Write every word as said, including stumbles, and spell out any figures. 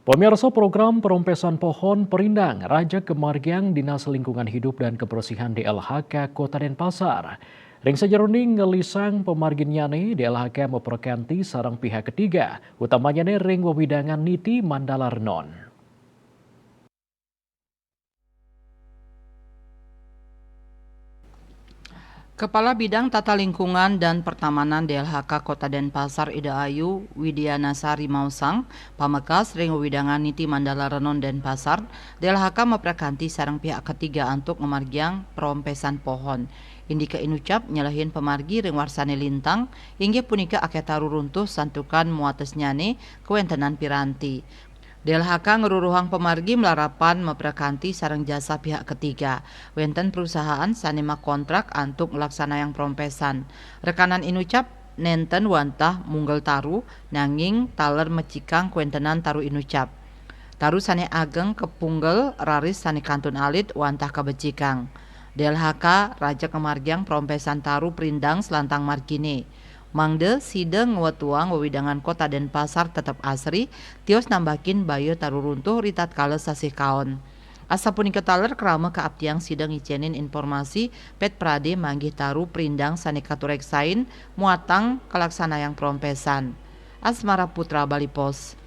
Pemirsa, program perompesan pohon perindang rajak kemargiang Dinas Lingkungan Hidup dan Kebersihan D L H K Kota Denpasar. Ring sajeroning ngelisang pemarginyane, D L H K maprekanti sareng pihak ketiga, utamanyane ring wewidangan Niti Mandala Renon. Kepala Bidang Tata Lingkungan dan Pertamanan D L H K Kota Denpasar Ida Ayu Widianasari maosang, pamekas ring wewidangan Niti Mandala Renon Denpasar, D L H K maprekanti sareng pihak ketiga antuk ngamargiang perompesan pohon. Indike inucap nyelehin pemargi ring warsane lintang, inggih punika akeh taru runtuh santukan muatesnyane kawentenan piranti. D L H K ngruruhang pamargi malarapan maprekanti sareng jasa pihak ketiga. Wenten perusahaan sane makontrak antuk nglaksanayang perompesan. Rekanan inucap nenten wantah munggel taru, nanging taler mecikang kawentenan taru inucap. Taru sane ageng kapunggel, raris sane kantun alit wantah kabecikang. D L H K rajak ngamargiang perompesan taru perindang selantang margine. Mangda sida ngwetuang wewidangan Kota Denpasar tetep asri, tios nambakin baya taru runtuh ritatkala sasih kaon. Asapunika taler krama kaaptiang sida ngicenin informasi pet prade manggih taru perindang sane katureksain muatang kalaksanayang perompesan. Asmara Putra, Bali Post.